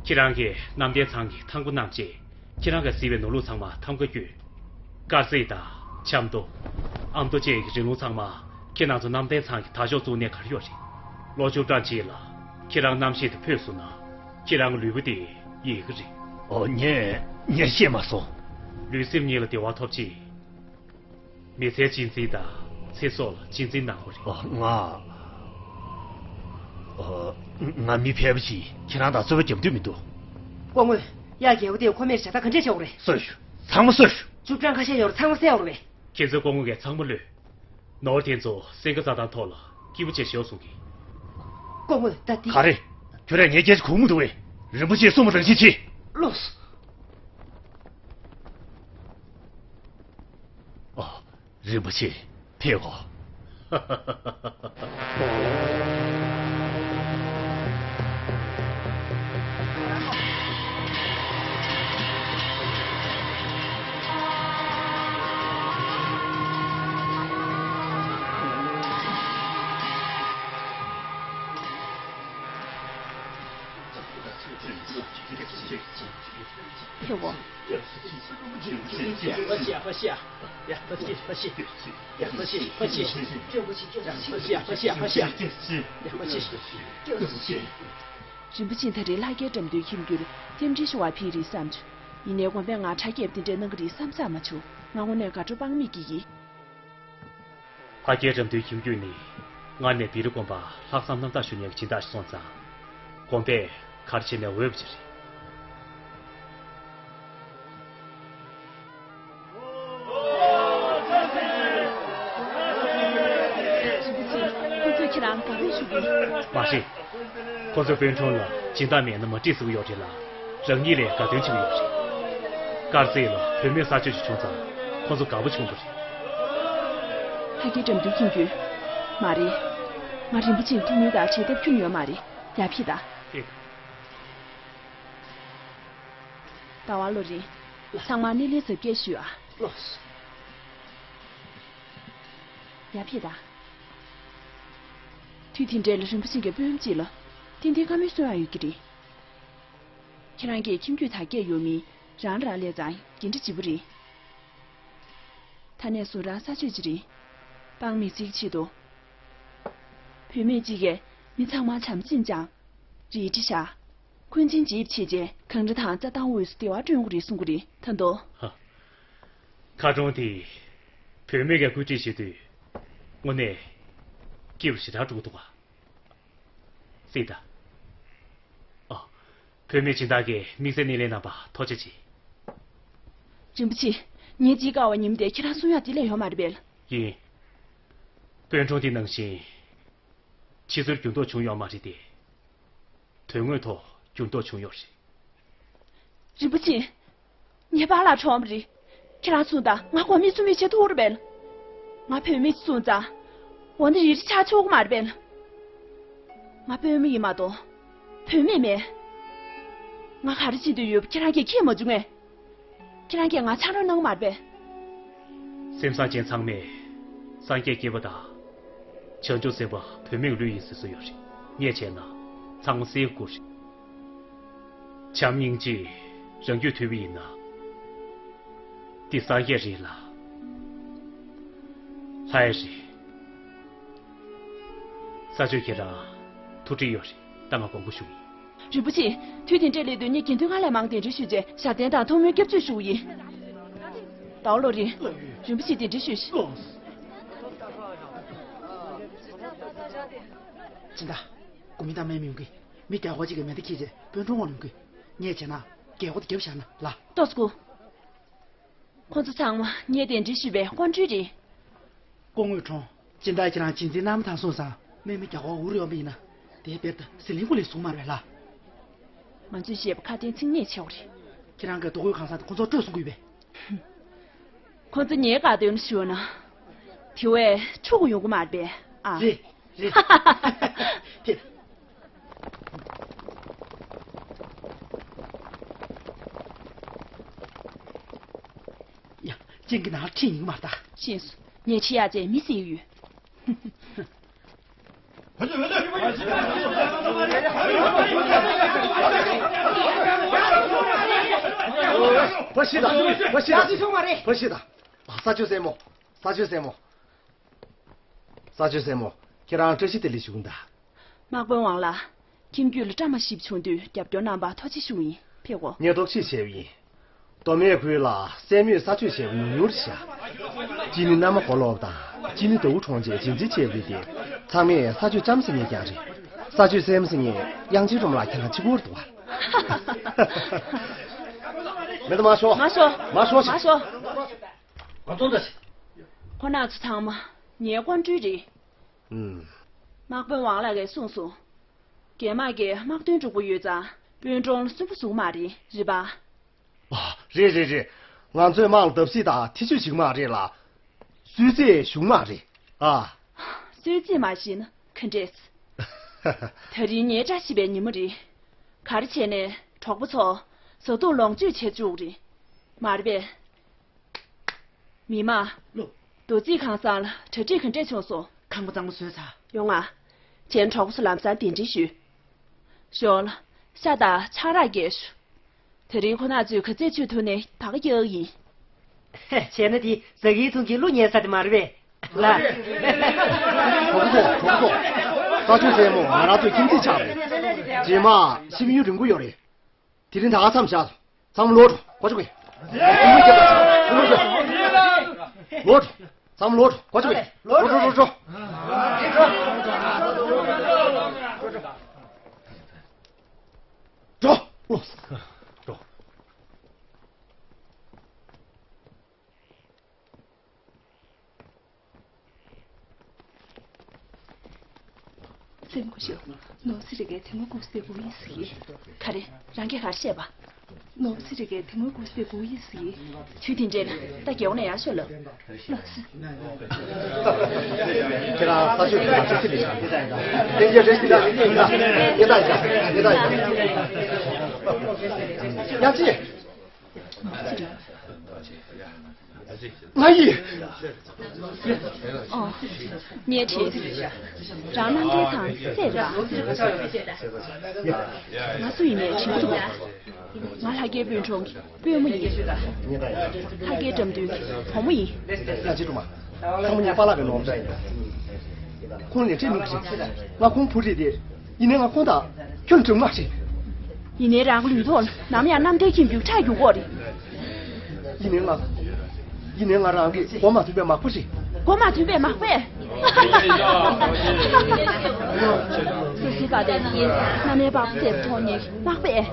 ཁྱེད་རང་གིས་གནམ་བསྟན་ཚང་གི་ཐང་པོ་བསྣམས་རྗེས། ཁྱེད་རང་གིས་གཟིགས་པའི་ནོར་ལུག་ཚང་མ་ཐམ་ག་བསྐྱོད། དཀར་རྩེ་དང་ཆབ་མདོ། ཨ་མདོ་བཅས་ཀྱི་རིང་ལུགས་ཚང་མ་ཁྱེད་རང་ཚོ་གནམ་བསྟན་ཚང་གི་དར་ལྕོག་བཙུགས་གནས་ག་རེ་ཡོད་རེད། ལོ་བཅུ་གྲངས་ཅིག་ལ་ཁྱེད་རང་རྣམ་ཤེས་དེ་འཕོས་སོང་ན་ཁྱེད་རང་གི་ལུས་པོ་དེ་ཡལ་གི་རེད། ཨོ་ངས་ངས་ཤེས་མ་སོང་། ལུས་སེམས་གཉིས་ལ་བདེ་བ་ཐོབ་ཆེད། མི་ཚེའི་གཅེས་འཛིན་དང་ཚེ་སྲོག་ལ་གཅེས་འཛིན་གནང་དགོས་རེད། ཨོ་ང་། ཨོ། ང་མི་ཕལ་པ་ཞིག་ཁྱེད་རང་དང་རྩོད་པ་རྒྱབ་འདོད་མི་འདུག་སྐུ་ངོ། ཡ་རྒྱལ་པོ་དེ་ཁོ་མེད་བྱ་ད་ག་འདྲས་བྱ་དགོས་རེད། གསོད་ཤོག་ཚང་མ་གསོད་ཤོག་བཅུ་གྲངས་ཁ་ཤས་ཡོད་རེད། ཚང་མ་བསད་དགོས་རེད། ཁྱེད་ཚོའི་སྐུ་ངོ་གིས་ཚང་མ་གློད། ནོར་དེ་ཚོ་སེང་གེ་རྩྭ་ཐང་ཐོག་ལ་སྐྱིད་པོ་བྱས་ཤོག་གསུང་གི། སྐུ་ངོ་ད་འདི། ག་རེ། ཁྱོད་རང་ངའི་སྐད་ཆ་གོ་མི་འདུག་བས། རིན་པོ་ཆེས་གསུངས་པ་ནང་བཞིན་བྱེད། ལོས། ཨོ། རིན་པོ་ཆེ་ཕེབས་གོ། ཕེབས་གོ། རིན་པོ་ཆེ་ད་རེས་ལྷ་རྒྱལ་འགྲམ་མདོའི་ཁྱིམ་རྒྱུད་རྟེན་འབྲེལ་ཞུ་བར་ཕེབས་རེད་བསམ་བྱུང་། ཡིན་ནའི་དགོན་པས་ང་ཁྲལ་བརྒྱབ་དེ་འདྲའི་གནང་གི་རེད་བསམ་བསམ་མ་བྱུང་། ང་དངོས་གནས་དགའ་སྤྲོ་དཔག་མེད་སྐྱེས་ཀྱི། ལྷ་རྒྱལ་འགྲམ་མདོའི་ཁྱིམ་རྒྱུད་ནི་སྔར་ནས་བེ་རི་དགོན་པ་ལྷག་བསམ་རྣམ་དག་ཞུ་མཁན་གྱི་སྦྱིན་བདག་ཞིག་སོང་ཙང་། དགོན་པས་ག་རེ་བྱས་ནའི་འོས་པ་ཅིག་རེད། ཁོ་ཚོས་ཁྱེད་རང་དགའ་རོགས་ཞུ་གི། མ་རེད། ཁོ་ཚོ་དཔོན་གྲོང་ལ་སྦྱིན་བདག་མེད་ན་མ་འགྲིག་ཟེར་གྱི་ཡོད་རེད་ལ། རང་ཉིད་ལས་དགའ་སྟོན་བྱེད་ཀྱི་ཡོད་རེད། དཀར་རྩེ་ལ་བུད་མེད་ས་ཆ་ཞིག་བྱུང་ཙང་ཁོ་ཚོ་དགའ་པོ་བྱུང་བ་རེད། ཁྱེད་ཀྱིས་འགྲམ་རྒྱུད་འཁྱེར་རྒྱུ། མ་རེད། ང་རིན་པོ་ཆེའི་ཐུགས་སྨོན་དང་བྱེད་ཐབས་ཁྱོན་ཡོད་མ་རེད། ཡར་ཕེབས་དང་། ཕེབས། ཟླ་བ་བློ་རིང་། ཚང་མ་སྣེ་ལེན་གཟབ་རྒྱས་ཞུས་ཨ། ལགས་སོ། ཡར་ཕེབས་དང་། དུས་དེ་འདྲའི་ལ་རིན་པོ་ཆེ་གི་སྤུན་གཅིག་ལ། ཏན་ཏན་བཀའ་མོལ་གསུང་ཡག་ཡོད་ཀྱི་རེད། ཁྱེད་རང་གིས་ཁྱིམ་རྒྱུད་དར་རྒྱས་ཡོང་མིན་རང་ལ་རག་ལས་ཙང་འགན་འཁྲི་ལྗིད་པོ་རེད། ད་ནས་བཟུང་རང་ས་ཆོད་ཅིག་རེད། སྤང་མི་ཚིག་ཆེད་དུ། བུད་མེད་ཅིག་གིས་མི་ཚང་མ་བྱམས་བརྩེས་སྦྱངས། རིགས་འདྲི་བྱ། འཁོན་འཛིན་བྱེད་ཡིབ་བྱས་རྗེས་གངས་རི་དང་རྩྭ་ཐང་དབུས་སུ་བདེ་བ་བསྐྲུན་དགོས་རེད་གསུང་གི་རེད་ད་དོ། ཧ། མཁར་གྲོང་དེ་བུད་མེད་ཀྱིས་བཀོད་སྒྲིག་བྱེད་དུས་དངོས་གནས་སྐྱིད་པོ་ཞེ་དྲག་འགྲོ་གི་འདུག་ག། སྲིད་ད། ཨ། བུད་མེད་སྦྱིན་བདག་གིས་དམིགས་བསལ་སྣེ་ལེན་གནང་བར་ཐུགས་རྗེ་ཆེ། རིན་པོ་ཆེ། ངའི་ཅིག་དཀའ་བ་ཉིན་དེ་ཁྱེད་རང་གསུང་ཡག་དེ་ལས་ཡོད་མ་རེད་པས། ཡིན། དཔོན་གྲོང་དེ་ནང་བཞིན་ཕྱི་ཚུལ་འགྱུར་ལྡོག་བྱུང་ཡོད་མ་རེད་དེ། དོན་དངོས་ཐོག་འགྱུར་ལྡོག་བྱུང་ཡོད་རེད། རིན་པོ་ཆེ། ངའི་པཱ་ལགས་གྲོངས་པ་རེད། ཁྱེད་རང་གསུངས་དང་ང་དགོས་མེད་རྩོམ་ཡིག་བྱེད་ཐུབ་རེད་པས། ང་བུད་མེད་ཅིག་སོང་ཙང་། འོ་ན་རིགས་འདྲི་ཆགས་ཆོག་གི་མ་རེད་པས། ང་དཔོན་མོ་ཡིན་མ་གཏོགས། བུད་མེད་མིན། ང་ག་རེ་བྱེད་འདོད་ཡོད་པ་ཁྱེད་རང་གིས་མཁྱེན་མ་བྱུང་ངས། ཁྱེད་རང་གིས་ང་ཆང་རོགས་གནང་གི་མ་རེད་པས། སེམས་བཟང་ཅན་ཚང་མས་སངས་རྒྱས་སྐྱེས་བུ་དང་། བྱང་ཆུབ་སེམས་དཔའ་བུད་མེད་ཀྱི་ལུས་ཡིན་ཟེར་སྲོལ་ཡོད་རེད། ངས་བྱས་ན་ཚང་མ་སེལ་དགོས་རེད། བྱམས་སྙིང་རྗེ་རང་རྒྱུད་དུལ་བ་ཡིན་ན། འདི་སངས་རྒྱས་རེད་ལ། ལྷ་ཡང་རེད། ས་ཆོད་ཁྱེད་རང་ཐུགས་ཁྲལ་ཡོད་རེད། ད་ང་དགོངས་པ་ཞུ་གི་ཡིན། རིན་པོ་ཆེ། དུས་དེ་འདྲའི་སླེབས་དུས་ངས་དགེ་འདུན་ལྔ་ལས་མང་གདན་འདྲེན་ཞུས་རྗེས་ཞབས་བརྟན་དང་ཐུགས་སྨོན་སྐྱབས་བཅོལ་ཞུ་གི་ཡིན། ཟླ་བ་བློ་རིང་། རིན་པོ་ཆེ་གདན་འདྲེན་ཞུས་ཤིག། སྦྱིན་བདག། དགོས་མེད་གཏམ་སྨྲས་མི་ཡོང་གི། མི་བརྒྱ་སྐོར་ཅིག་གིས་མེ་མདའ་འཁྱེར་རྗེས་དཔོན་གྲོང་ངོ་ལ་ཡོང་གི། ངས་བྱས་ན་རྒྱལ་སྒོ་དེ་བརྒྱབ་བཞག་ན་ལ། ཏོག་ཙམ་སྒུག། ཁོ་ཚོ་ཚང་མ་ངས་གདན་འདྲེན་ཞུས་པའི་སྐུ་མགྲོན་རེད། སྐུ་ངོ་གྲོངས། སྦྱིན་བདག་ཁྱེད་རང་རྗེས་འཛིན་གནང་མ་ཐག་སོང་ཙང་། དམག་མི་བརྒྱ་སྐོར་འུར་ཡོང་བ་ཡིན་ན། དེའི་དཔེར་ད་ཟི་ལིང་ཁུག་ལས་བཟུང་མ་རེད་ལ། ང་ཚོས་བཤད་པ་ཁ་དན་ཚིག་སྙན་ཆེ་བ་རེད། ཁྱེད་རང་གིས་རྡོ་བརྐོས་ཁང་གསར་དེ་ཁོ་ཚོར་སྤྲོད་གསུང་གི་ཡོད་པས། ཁོ་ཚོ་ངའི་བཀའ་དོན་ཞུས་ན། དེ་བས་འཁྲུག་གི་ཡོང་གི་མ་རེད་པས་ཨ། རེད། རེད། དེ། ཡ། ཅན་གྱི་ནང་ཁྲིད་ཉིན་མར་ད། ཤེས་སོང་། ངས་ཁྲིད་ཡག་ཅན་མི་སྲིད་ཡོད། བ་ཤི་ད། བ་ཤི་ད། བ་ཤི་ད། ས་ཆོད་སྲས་མོ། ས་ཆོད་སྲས་མོ། ས་ཆོད་སྲས་མོ། ཁྱེད་རང་བཀྲ་ཤིས་བདེ་ལེགས་ཞུ་གི་ཡིན་ད། དམག་དཔོན་ཝང་ལགས། ཁྱིམ་རྒྱུད་ལ་བཀྲ་མ་ཤིས་པ་བྱུང་དུས་རྒྱབ་སྐྱོར་གནང་བར་ཐུགས་རྗེ་ཆེ་ཞུ་གི་ཡིན། ཕེབས་གོ། ངས་ཐུགས་རྗེ་ཆེ་ཞུ་གི་ཡིན། མདོ་སྨད་ཁུལ་ལ་སྲས་མོས་ས་ཆོད་བྱས་པ་ཉུང་ཉུང་རེད་ཤག་གཅིག་ནི་མནའ་མ་གོ་ལོག་དང་། གཅིག་ནི་ཟླ་བོ་གྲོངས་རྗེས་རྗེས་འཛིན་བྱས་པ་རེད་དེ། ཚང་མས་ས་ཆོད་ལྕམ་ཟེར་མཁན་རྐྱང་རེད། ས་ཆོད་སྲས་མོ་ཟེར་མཁན་དབྱངས་ཅན་སྒྲོལ་མ་ལགས་ཁྱེད་རང་གཅིག་པོ་རེད་འདུག་བ། མེད་ད་མ་ཤོག་མ་ཤོག་མ་ཤོག་ཅིག་མ་ཤོག་ཁོ་ན་ཚོ་ཚང་མ་ངའི་སྐུ་མགྲོན་རེད། ཨུམ། དམག་དཔོན་ཝང་ལགས་ཀྱིས་གསུངས་སོང་། རྒྱ་དམག་གིས་དམག་དོན་དཀྲུག་པོ་ཡོད་ཙང་དཔོན་གྲོང་ལ་སུན་པོ་བཟོ་གི་མ་རེད། རེད་པ། ཨ། རེད་རེད་རེད། ང་ཚོས་དམག་ལ་བརྡབ་གསིག་དང་ཐེ་བྱུས་བྱེད་ཀྱི་མ་རེད་ལ། གསོལ་ཚིགས་ཞུ་གི་མ་རེད་ཨ། གསོལ་ཚིགས་མ་བཞེས་ན་ག་འདྲས། ད་རིང་ངའི་བཀྲ་ཤིས་པའི་ཉིན་མོ་རེད། ག་རེ་བྱས་ནས་གྲོགས་པོ་ཚོ་བཟའ་བཏུང་ལོངས་སྤྱོད་བྱེད་བཅུག་རེད། མ་རེད་པས། མི་མང་། ལོ། རྡོ་རྩིག་ཁང་གསར་ལ་གྲ་སྒྲིག་ག་འདྲས་བྱུང་སོང་། ཁང་པ་གཙང་མ་བཟོས་ཚར། ཡོང་ང་། ཁྱེད་གྲོགས་པོ་ཚོ་ལམ་སང་གདན་འདྲེན་ཞུས། ཞོག་ལ། ཤ་དང་ཆང་རག་རྒྱག་ཤོག་དེ་རིང་ཁོ་ན་ཚོས་ག་ཚོད་མཆོད་ཐུབ་ནའི་ད་ག་རྒྱག་གི་ཡིན། བྱས་ན་དེ་ཟ་གིའི་ཚོང་གི་གླུ་ཉན་ས་དེ་མ་རེད་པས། ལ། གྲོགས་པོ་ཚོ། གྲོགས་པོ་ཚོ། ས་ཆོད་སྲས་མོ་ང་རང་ཚོའི་ཁྱིམ་མཚེས་ཆགས་རེད། རྗེས་མ་ཤི་མི་ཡུན་རིང་པོ་ཡོད་རེད། དེ་རིང་ད་ག་མཚམས་བཞག་སོང་། ཚང་མ་ལོག་འགྲོ། གོ་ཆོད་གི། ལོག་འགྲོ། ཚང་མ་ལོག་འགྲོ། གོ་ཆོད་གི། འགྲོ་འགྲོ་འགྲོ་འགྲོ། འགྲོ། འགྲོ། སེམས་ཁུ་ཤོག་ནོར་སྲིད་རེ་གའི་དེ་མོ་ཁུག་སེ་བུ་ཡིན་ཟེར་གི། ག་རེ། རང་གིས་ག་རེ་བཤད་པ། ནོར་བུ་ཚེ་རིང་གིས་དེ་སྔོན་གོ་སྲིད་པའི་གོ་ཡིག་ཟིག་ཁྱོད་དེ་འདྲས་ལ་ད་རྒྱལ་བ་ནས་ཡར་ཤོག་ལབ། ལགས་སོ། ཁྱེད་རང་ས་ཆོད་ཀྱི་མ་ཆོད་ཀྱི་མི་ཤེས། ལྟན་རྒྱས་རེད་ཟེར་ན་ངེད་ད་ཡིན་ད་ངེད་ད་ཡིན་ད། ཡང་ཅི། ང་ཡིས། ཨོ། ངས་དྲིས། རང་རྣམ་གྲྭའི་ཚང་སྲས་རེད་པ། ང་སུ་ཡིན་ནའི་དྲིས་མི་ཐུབ་པ། ང་ལྷ་རྒྱལ་དཔོན་གྲོང་གི་དཔོན་མོ་ཡིན། ལྷ་རྒྱལ་འགྲམ་མདུན་གྱི་བུ་མོ་ཡིན། ཡ་ཅི་སྒྲོལ་མ། ཚང་མ་ངའི་པཱ་ལགས་ཀྱི་ནོར་འཛིན་ཡིན། ཁོང་ལས་བྲེལ་མི་རེད། ང་ཁོང་བུ་རེད་དེ། ཡིན་ནའི་ང་ཁོང་དང་ཁྱོད་གྲོགས་མ་རེད། ཡིན་ནའི་རང་གི་ལུས་ཐོག་ལ་ནམ་ཡང་རྣམ་དཔྱོད་ཁྱིམ་རྒྱུད་ཁྲག་རྒྱུག་གོ་རེད། ཡིན་ནའི་ང་། ཡིན་ནའི་ང་རང་གི་མགོ་མ་ཐོན་པའི་མག་པ་རེད། མགོ་མ་ཐོན་པའི་མག་པས། སོ་སོའི་བཀའ་དྲིན་གྱིས་མནའ་མའི་པགས་པ་བཙལ་ཐོག་ཉེ་མག་པས།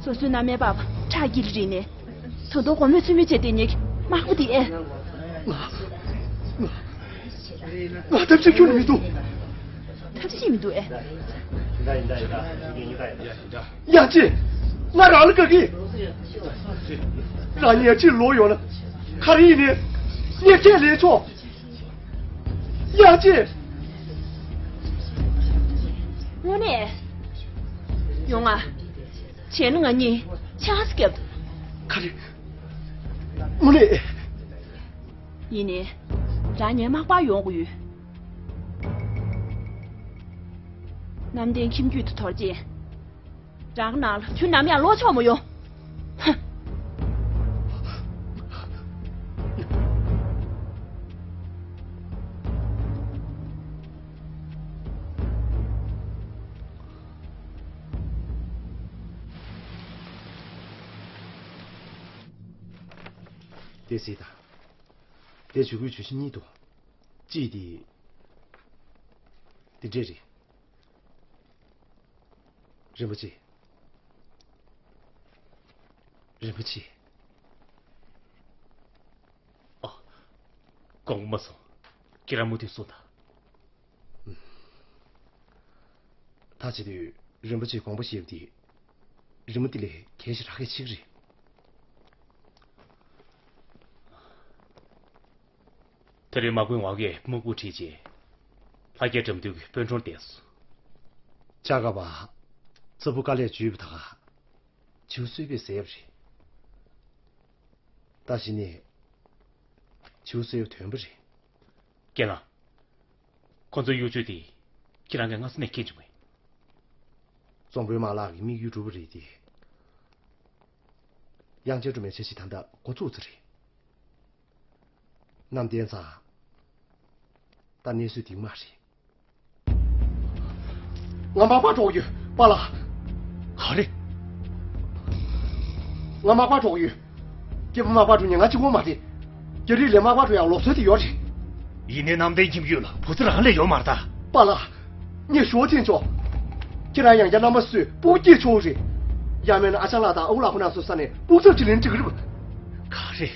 སོ་སོའི་མནའ་མའི་པགས་པ་ཁྲག་དཀྱིལ་རིལ་ནས། ད་དུང་དགོང་མོའི་མཚན་མོའི་བྱེད་དེ་ཉེ་མག་པ་དེ་ཨེ། ང་། ང་། ང་ཐབས་ཤེས་ཁྱོན་ནས་མི་འདུག་ཐབས་ཤེས་མི་འདུག་ཨེ། ཡང་ཅི། ང་རང་ལ་དགའ་གི། རང་ཉལ་ཁྲིར་ལོག་ཡོང་ན། ག་རེ་ཡིན་ནའི། ངས་ཁས་ལེན་ཆོག་ཡང་ཅི། དངོས་གནས། ཡོང་ང་། བྱས་ན་ང་གཉིས་ཆང་ས་བརྒྱབ། ག་རེ། དངོས་གནས། ཡིན་ནའི། རང་ཉལ་མག་པར་ཡོང་དགོས་ཡོད། གནམ་བསྟན་ཁྱིམ་རྒྱུད་དུ་དོར་རྗེས། རང་ནང་ལ་ཁྱོད་ནམ་ཡང་ལོག་ཆོག་མ་ཡོང་། ཧ། དེ་སྲིད་དང་། དེ་ཇུས་འགོད་ཇུས་གཞི་གཉིས་འདུག་གཅིག་དེ། དེ་འདྲས་རེད། རིན་པོ་ཆེ། རིན་པོ་ཆེ། ཨ། དགོངས་པ་མ་ཚོམ། ཁྱེད་རང་མུ་མཐུད་གསུངས་དང་། ད་བྱེད་དུས་རིན་པོ་ཆེའི་དགོངས་པ་བཞེས་པ་དེ། རི་མོ་དེ་ལས་གལ་ཆེ་དྲགས་ཀྱི་ཆེ་གི་རེད། དེ་རིང་མག་པའི་ངག་གིས་སྨུག་པོ་བྲིས་རྗེས། ལྷ་རྒྱལ་འགྲམ་མདུན་གྱི་དཔོན་གྲོང་བསྡད་སོང་། ལྕགས་ཁ་པ། རྩ་བུ་དཀའ་ལས་བརྒྱུད་པ་ད་ག་བྱིའུ་གསོད་པས་བཟས་པ་རེད། ད་གཞི་ནས་བྱིའུ་གསོད་པའི་དོན་པ་རེད། རྒན་ལགས། ཁོ་ཚོའི་གཡོ་ཇུས་དེ་ཁྱེད་རང་གིས་སྔ་ས་ནས་མཁྱེན་བྱུང་ངས། གཙང་པོའི་དམག་ལག་གི་དམིགས་ཡུལ་འགྲུབ་པ་རེད་དེ། དབྱངས་ཅན་སྒྲོལ་མའི་འཆར་གཞི་ད་ལྟ་འགོ་བཙུགས་ཚར་རེད། གནམ་བསྟན་ཚང་། ད་གནས་ཚུལ་འདི་མ་རེད། ང་མག་པར་འགྲོ་གི་ཡོད་པཱ་ལགས། ག་རེ། ང་མག་པར་འགྲོ་གི་ཡོད། སྐྱེས་པ་མག་པར་འགྲོ་མཁན་ང་གཅིག་པོ་མ་རེད། རྒྱ་རིགས་ལ་མག་པར་འགྲོ་ཡག་ལུགས་སྲོལ་དེ་ཡོད་རེད། ཡིན་ནའི་གནམ་བསྟན་ཁྱིམ་རྒྱུད་ལ་བུ་ཚ་རང་ལས་ཡོད་མ་རེད་ད། པཱ་ལགས། ངས་ཞུ་བ་འཐེན་ཆོག་ཁྱེད་རང་ཡང་བསྐྱར་མནའ་མ་གསོས་སྤུ་གུ་སྐྱེས་ཆོག་རེད། ཡང་མིན་ན་ཨ་ཅག་ལགས་དང་ཨ་ཁུ་ལགས་ཁོ་རྣམ་ཚོའི་ས་ནས་སྤུ་གུ་ཚབ་ཅིག་ལེན་འགྲིག་གི་རེད་པ། ག་རེ།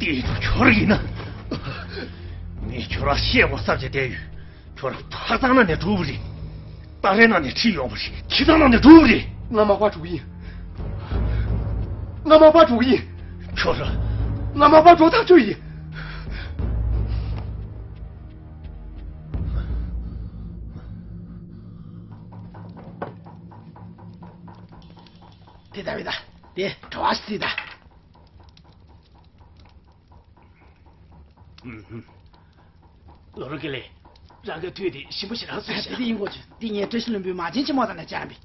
དེ་ཡིན་དུས་ཁྱོད་རང་ཡིན་ན། ངས་ཁྱོད་རང་བཤད་དགོས་བསམ་བྱས་བསྡད་ཡོད། ཁྱོད་རང་ཐག་གཙང་ནང་ནས་འགྲོ་བ་རེད། སྟ་རེ་ནང་ནས་ཁྲིད་ཡོང་བ་རེད། ཁྱི་ཚང་ནང་ནས་འགྲོ་བ་རེད། ང་མག་པར་འགྲོ་གི་ཡིན། ང་མག་པར་འགྲོ་གི་ཡིན། ཁྱོད་རང་། ང་མག་པར་འགྲོ་ཐག་ཆོད་ཡིན། དེ་ལྟ་བུའི་ད། དེ་གྲྭ་བ་ཞིག་ད། ལོ་རོ་ཀེ་ལེ། རང་གི་དུས་དེ་ཞིམ་པོ་ཞིག་རག་སོང་ཞེས། དེ་ཡིན་དགོས་ཀྱི། འདི་ངའི་བཀྲ་ཤིས་ལྷུན་པོའི་མ་བྱན་ཆེན་མོ་དང་ནས་བཅར་བས།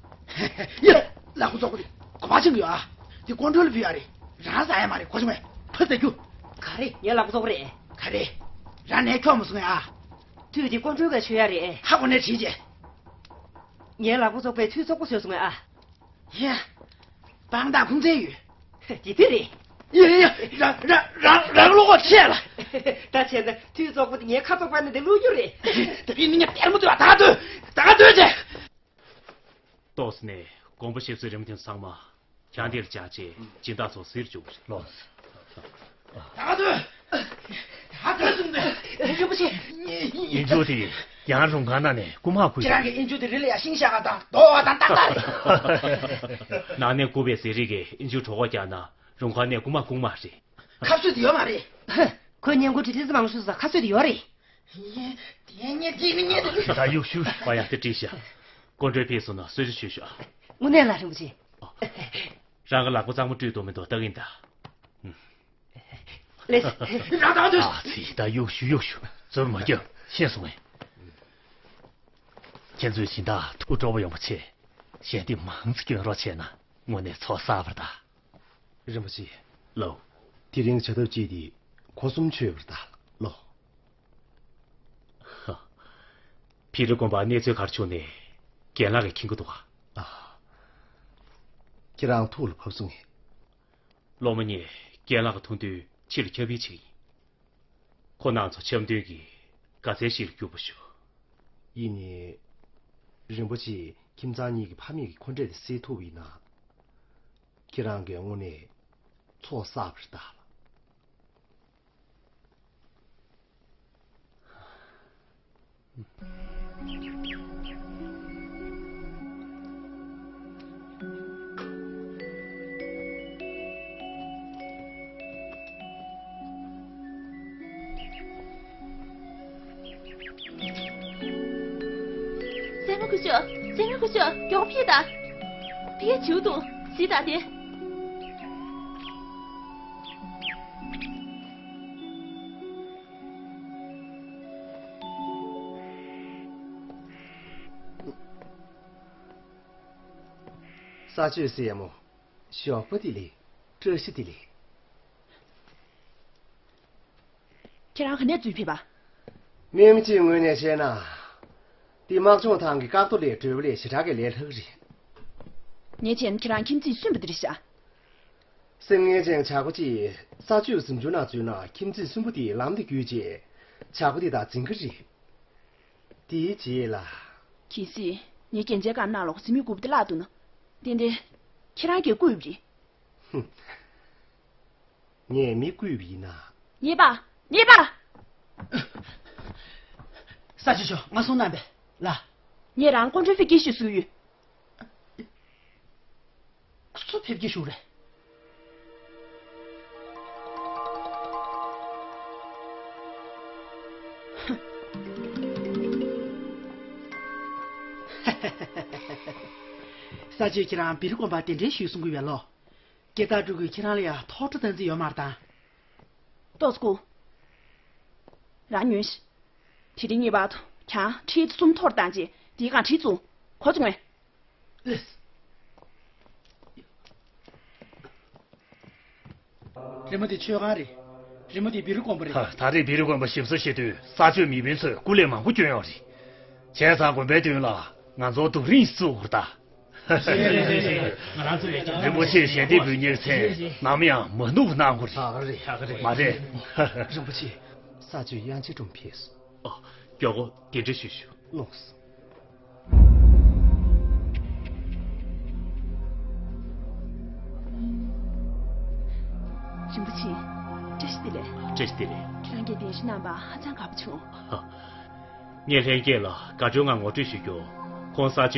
ཡ། ལག་པ་བཙོག་པོ་དེ་གོ་བ་ཆེན་གི་ཡོད་ཨ། དེ་ཀོང་ཀྲོལ་ལ་ཕུལ་ཡ་རེད། རང་ཟ་ཡ་མ་རེད་གོ་བྱུང་བས། ཕུ་ད་རྒྱུ། ག་རེ་ངའི་ལག་པ་བཙོག་པོ་རེད། ག་རེ། རང་ནས་ཁྱོག་མ་སོང་ངས་ཨ། དུས་དེ་ཀོང་ཀྲོལ་ག་མཆོད་ཡ་རེད། ཧ་གོ་ནས་དྲིས་རྗེས། ངའི་ལག་པ་བཙོག་པས་དུས་བཙོག་པོ་བཟོས་སོང་ངས་ཨ། ཡ། པང་དང་ཁུང་ཚན་ཡོད། དེ་དེ་རེད། ཡ་ཡ་ཡ། རང་རང་རང་རང་བློ་ཁོག་ཆེ་ལ། ད་བྱས་ན་དུས་བཙོག་པོ་དེ་ངའི་ཁ་བཙོག་པ་ནི་དེ་བླུག་རྒྱུ་རེད། ད་རིང་ནི་ངས་དལ་མོ་སྡོད་པ་ད་ག་སྡོད། ད་ག་སྡོད་ཅེ། ཏོག་ཙམ་ནས་དགོངས་པ་བཞེས་སའི་རི་མོ་དེ་ཚང་མ་གྱང་དེར་བཅག་རྗེས་སྦྱིན་བདག་ཚོ་གཟིར་བཅུག་པ་རེད། ལོས། ད་ག་སྡོད། ད་ག་སྡོད་གསུངས་ཏེ། རིན་པོ་ཆེ། ཡིན་རྒྱུ་དེ། ཡང་རུང་ཁང་ནང་ནས་རྐུ་མ་རྐུས། ཁྱེད་རང་གི་དབྱིན་ཇུ་དེ་རི་ལ་ཡ་ཤིང་བཞག་ག་དང་རྡོ་བ་དང་ཏག་ཏག་རེད། ནང་ནས་རྐུ་བའི་ཟས་རིགས་ཀྱི་དབྱིན་ཇུ་གྲོད་ཁོག་རྒྱག་ན་རུང་ཁང་ནས་རྐུ་མ་རྐུ་མ་རེད། ཁ་གསོས་དེ་ཡོད་མ་རེད། ཧ། ཁོས་ཉན་གོ་དྲི་དྲི་ཙམ་མང་ཤོས་ས་ཁ་གསོས་དེ་ཡོད་རེད། ཡེ། དེ་ཉེ་དེ་ཉེ་དེ། ད་གཡུག་ཞུ། པ་ཡ་དེ་བྲིས་ཤག་སྐུ་མགྲོན་ཕེབས་སོང་ན་གསོལ་ཇ་ཞུས་ཤོག་དངོས་གནས་ལ་རིན་པོ་ཆེ། རང་གི་ལག་པ་གཙང་མ་བཀྲུས་འདུག་མི་འདུག་ལྟ་གིན་ད། ལེས། རང་ད་དུས། ཨ་ཙི། ད་གཡུག་ཞུ་གཡུག་ཞུ། ཟུར་མ་རྒྱབ། ཤེས་སོང་ངས། ཁྱེད་ཚོས་སྦྱིན་བདག་ཐུགས་སྤྲོ་བོ་ཡོང་བ་ཆེད། ཞལ་འདེབས་མང་ཙམ་སྐྱོན་རོགས་བྱས་ན་དངོས་གནས་ཚོགས་བསགས་པར་གདའ། རིན་པོ་ཆེ། ལགས། དེ་རིང་བྱ་ཐབས་ཅིག་དེ་གོ་གསུམ་ཆོད་པར་གདའ། ལགས། ཧ། བི་རི་དགོན་པ་གནས་ཚུལ་ག་རེ་བྱུང་ནས་རྒན་ལགས་ཀྱིས་མཁྱེན་གྱི་འདུག་ག་ཨ། ཁྱེད་རང་ཐུགས་ལ་བབས་སོང་ངས། སློབ་མ་གཉིས་རྒན་ལགས་ཀྱི་ཐུགས་འདུན་ཕྱི་ལ་ཁྱབ་སྤེལ་བྱེད་ཀྱི་ཡིན། ཁོ་རྣམ་ཚོ་འཆམ་མཐུན་གྱིས་དགའ་ཚལ་ཞིག་ལ་རྒྱུག་པར་ཞུ། ཡིན་ནའི། རིན་པོ་ཆེས་ཁྱིམ་ཚང་གཉིས་ཀྱི་ཕ་མེས་ཀྱི་འཁོན་འགྲས་དེ་སེལ་ཐུབ་པ་ཡིན་ན། ཁྱེད་རང་གིས་དངོས་གནས་ཚོགས་བསགས་པར་གདའ་ལགས། སྲས་མོ་སྐུ་ཞབས། སྲས་མོ་སྐུ་ཞབས། མགྱོགས་ཕེབས་དང་། ཕེབས་བྱེད་འདུག་གཟིགས་དང་དེ། ས་ཆོས་སྲས་མོ། ཞོགས་པ་བདེ་ལེགས། བཀྲ་ཤིས་བདེ་ལེགས། ཁྱེད་རང་ག་ནས་འཛུལ་ཕེབས་པ། མི་གཅིག་ངོས་ནས་བཤད་ན། འདི་དམག་སྦྱོང་ཐང་གི་བཀག་རྡོ་ལས་སྒྲོལ་བ་ལས་ཞེ་དྲག་གི་ལས་སླ་གི་རེད། ངས་བྱས་ན་ཁྱེད་རང་ཁྱིམ་མཚེས་སུན་པོ་འདི་རེད་ཤག་སེམས་ངལ་ཅན་བྱ་སྒོ་ཅིག་ས་ཆོས་ཟིན་རྒྱུ་ན་འཛུལ་ན་ཁྱིམ་མཚེས་སུན་པོ་དེས་ལམ་དེ་བརྒྱུད་རྗེས་བྱ་སྒོ་དེ་དག་འཛིན་གི་རེད། དེའི་རྗེས་ལ། གལ་སྲིད་ངས་རྒྱན་ཆའི་སྒམ་ནང་ལོགས་གཟིགས་མོ་དགུ་པོ་དེ་བརླག་འདུག་ན། ཏན་ཏན། ཁྱེད་རང་གིས་བརྐུས་པ་རེད། ཧུམ། ངས་མི་བརྐུས་པ་ཡིན་ན། ཉེས་པ། ཉེས་པ། ས་ཆ་ཤོག་ང་སོང་ན་པས་ལ། ངས་རང་ཀོང་ཀྲོའི་ཕི་དགེ་ཞུ་སུ་ཡོད། སུ་ཕེབས་ཀྱི་ཞུ་རེད། ས་ཆོས་ཁྱེད་རང་བི་རི་དགོན་པ་གདན་འདྲེན་ཞུས་གསུང་གི་ཡོད་ལོ། སྐྱེ་རྟགས་སྤྲོད་དགོས་ཁྱེད་རང་ལ་ཡང་ཐོག་ཁྲོ་སྟངས་རྩིས་ཡོད་མ་རེད་དང་། ཏོག་སྐུ། རང་ཉོན་ཞིག་དེ་རིང་ངེས་པར་དུ་གྱང་ཁྲི་གསུམ་ཐོར་བཏང་རྗེས་དེའི་སྒང་ཁྲི་བཙུགས། གོ་བཙུགས་མེད། རི་མོ་དེ་ཆོས་ཁང་རེད། རི་མོ་དེ་བི་རི་དགོན་པ་རེད། ད་རེས་བི་རི་དགོན་པ་ཞིབ་བཟོ་བྱེད་དུས་ས་ཆོས་མི་དཔོན་ཚོས་སྐུ་ལས་མང་པོ་བསྐྱོན་ཡོད་རེད། བྱས་ཙང་དགོན་པའི་མདུན་ལ་ང་ཚོ་རྡོ་རིང་བཙུགས་ཡོད་རེད་ད། རིན་པོ་ཆེས་ཞལ་འདེབས་འབུལ་མཁན་ཚོས་ནམ་ཡང་མ་ནུབ་གནང་དགོས་རེད། མ་རེད། རིན་པོ་ཆེ། ས་ཆོས་དབྱངས་ཅན་སྒྲོལ་མ་ཕེབས་སོང་། ཨ། མགྱོགས་པོ་གདན་འདྲེན་ཞུས་ཤོག་ལོངས། རིན་པོ་ཆེ། བཀྲ་ཤིས་བདེ་ལེགས། བཀྲ་ཤིས་བདེ་ལེགས། ཁྱེད་རང་གིས་གདན་ཞུ་གནང་བ་ཧ་ཅང་དགའ་པོ་བྱུང་། ངས་ལྷན་རྒྱས་ལ་དགའ་སྤྲོའི་ངང་ངོ་སྤྲོད་ཞུ་རྒྱུ། ཁོང་ས་ཆོས་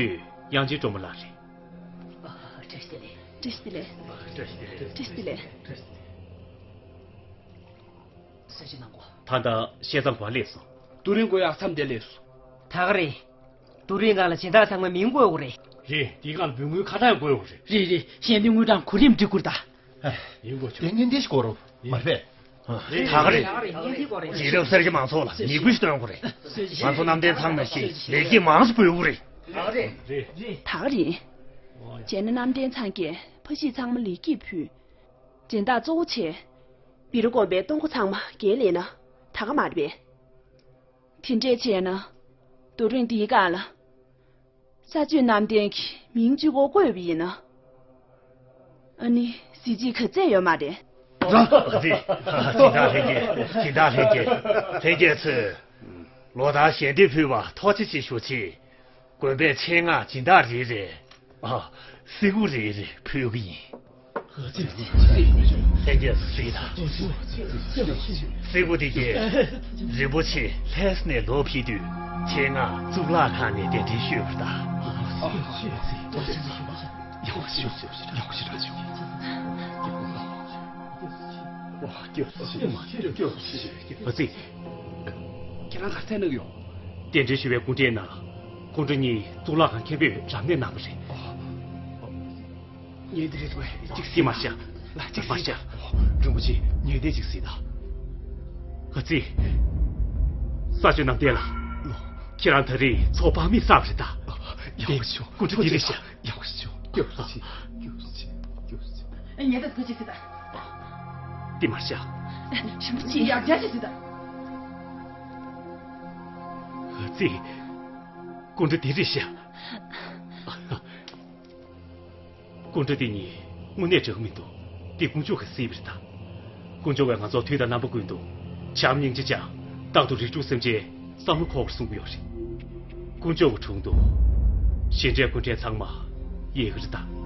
དབྱངས་ཅན་སྒྲོལ་མ་ལགས་རེད། བཀྲ་ཤིས་བདེ་ལེགས། བཀྲ་ཤིས་བདེ་ལེགས། བཀྲ་ཤིས་བདེ་ལེགས། བཀྲ་ཤིས་བདེ་ལེགས། ས་ཆོས་གནང་གོ། ད་ལྟ་བཤད་མཚམས་ག་པར་སླེབས་སོང་། རྡོ་རིང་སྒོ་ཡར་མཚམས་དེར་སླེབས་སོང་། ད་ག་རེད། རྡོ་རིང་སྒང་ལ་སྦྱིན་བདག་ཚང་མས་མིང་བཀོད་དགོས་རེད། རེད། དེའི་སྒང་ལ་འབུལ་དངུལ་ཁ་གྲངས་བཀོད་དགོས་རེད། རེད་རེད། ཞལ་འདེབས་དངུལ་གྲངས་གོ་རིམ་འགྲིག་དགོས་རེད་ད། ཡིན་དགོས་ཆོག་དེ་ནི་འདི་ཞིག་གོ་རོ། མ་རེད་པས། ད་ག་རེད། རྒྱལ་རབས་གསར་བརྗེ་མང་ཚོགས་ལ་མིག་དཔེ་ཞིག་སྟོན་དགོས་རེད། ང་ཚོ་གནམ་བསྟན་ཚང་ནང་བཞིན་ལེགས་སྐྱེས་མང་ཙམ་འབུལ་དགོས་རེད། ད་ག་རེད། བྱས་ན་གནམ་བསྟན་ཚང་གིས་ཕ་གཞིས་ཚང་མ་ལེགས་སྐྱེས་ཕུལ། སྦྱིན་བདག་གཙོ་བོ་བྱས། བི་རི་དགོན་པའི་གཏོང་སྒོ་ཚང་མ་རྒྱལ་ལེན་ན་ད་ག་མ་རེད་པས། དེ་འདྲས་བྱས་ན། རྡོ་རིང་འདིའི་སྒང་ལ། ས་ཆོས་གནམ་བསྟན་གྱི་མིང་གཅིག་པོ་བཀོད་པ་ཡིན་ན། ཨ་ནི་གཟི་བརྗིད་ག་ཚད་ཡོད་མ་རེད། རེད། ད་ལྷན་རྒྱས། ད་ལྷན་རྒྱས། ལྷན་རྒྱས་ཚོས། ལོ་ལྟར་ཞལ་འདེབས་ཕུལ་བར་ཐུགས་རྗེ་ཆེ་ཞུ་ཆེད། དགོན་པའི་ཆེད་མངགས་སྦྱིན་བདག་རེ་རེས། ཨ། གསེར་སྐུ་རེ་རེ་ཕུལ་གྱི་ཡིན། ལྷན་རྒྱས་སུ་གཟིགས་དང་། གསེར་སྐུ་དེ་གས་རིན་པོ་ཆེ་ལྷས་ནས་ལོག་ཕེབས་དུས། ཁྱེད་ང་གཙུག་ལག་ཁང་ནས་གདན་འདྲེན་ཞུས་པ་དང་། ཡག་ཤོས་ཡག་ཤོས་ཡག་ཤོས་ར་ཅིག་ཨ་ཙི། ཁྱེད་རང་ག་ཚད་ནང་ཡོད། གདན་འདྲེན་ཞུ་བའི་སྐུ་འཕྲེང་ནང་ལ་སྐུ་མགྲོན་གཉིས་གཙུག་ལག་ཁང་མཁན་པོས་རབ་གནས་གནང་བ་རེད། ངས་འདི་རེད་འདུག་གས། ཅིག་དེ་མ་བྱ། ལ་ཅིག་མ་བྱ། རིན་པོ་ཆེ་ངས་འདི་ཅིག་གཟིགས་དང་། ཨ་ཙི། ས་ཆུ་ནམ་ལྡན་ལགས། ལོ། ཁྱེད་རང་ད་རེས་ཚོགས་དཔག་མེད་བསགས་པ་རེད་ད། ཡག་པོ་བྱུང་། སྐུ་མགྲོན་འདི་རེད་ཤག་ཡག་པོ་བྱུང་། སྐྱོབ་ཅིག་སྐྱོབ་ཅིག་སྐྱོབ་ཅིག་ངས་འདི་ཅིག་གཟིགས་དང་། དེ་མ་བྱ། རིན་པོ་ཆེ་ཡར་རྒྱས་ཅིག་གཟིགས་དང་། ཨ་ཙི། སྐུ་མགྲོན་འདི་རེད་ཤག་སྐུ་མགྲོན་དེ་གཉིས་དངོས་གནས་འདྲ་གི་མི་འདུག་དེ་དཀོན་མཆོག་གིས་གཟིགས་པ་རེད་ད། དཀོན་མཆོག་གིས་ང་ཚོར་དུས་དང་རྣམ་པ་ཀུན་ཏུ་བྱམས་སྙིང་རྗེ་དང་རྟག་ཏུ་རིགས་དྲུག་སེམས་ཅན་བསམ་བློ་འཁོར་བར་གསུང་གི་ཡོད་རེད། དཀོན་མཆོག་གི་དྲུང་དུ་གཞན་འདྲའི་སྐུ་འཕྲེང་ཚང་མ་གཡས་ཀྱི་རེད་ད།